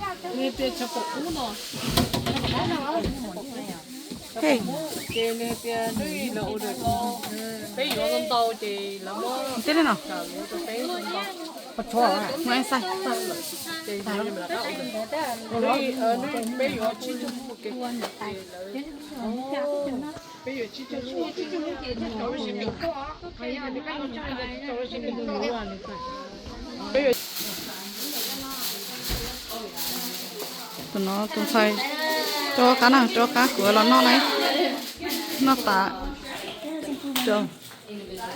Nws tias tshav pom kub no. Hey. Ces nws tias nws lawv order, peb yuav ntau ntau ces lawv muab Tib no. Muab xais. Ces nws, nws, peb yuav tsib caug mus ke. Peb yuav tsib caug mus. Tus no tus ntxhais rov qab na, rov qab kuv los noj na. Noj tas.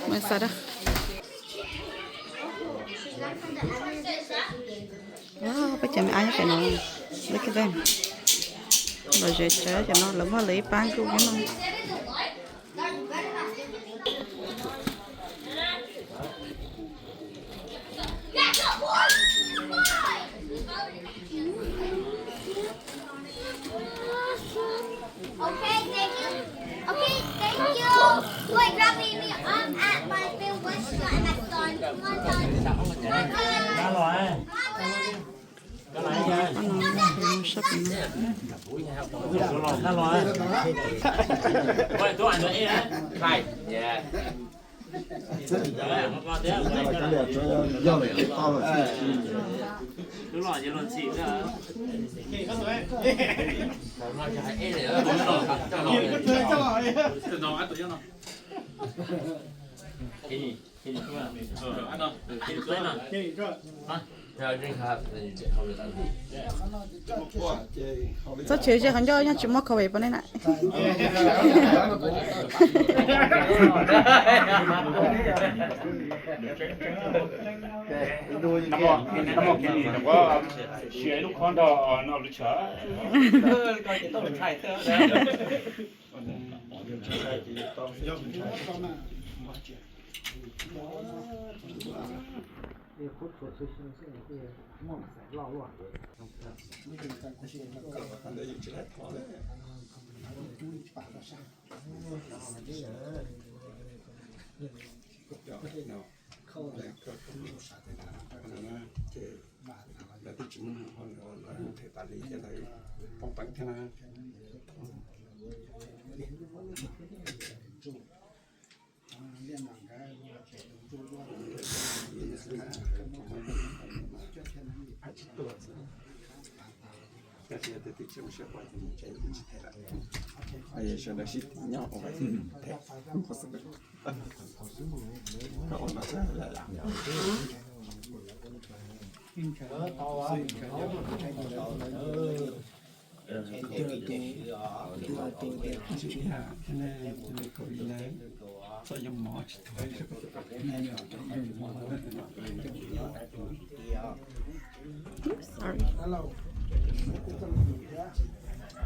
Muab xais da. Peb cov me ab nyob pem no, lawv zem tsawv cov no, lawv muaj lawv ib pab nkuj nyob no. Okay, thank you. Okay, thank you. Wait, Robbie, me, I'm at my Bill West store and my son. Come on, son. My son. My son. Txhob tshwm ze qhov ncauj, yog tsis muaj covid pov nej na. Ces lawv twb tsis muaj neeg ho, lawv them tas li ces lawv poob peev thiab na. Tab sis yog tias twb tsis ua siab pom ces mus tsev tsis them lawm. Sawv daws sib tim nyob ua them. Sorry.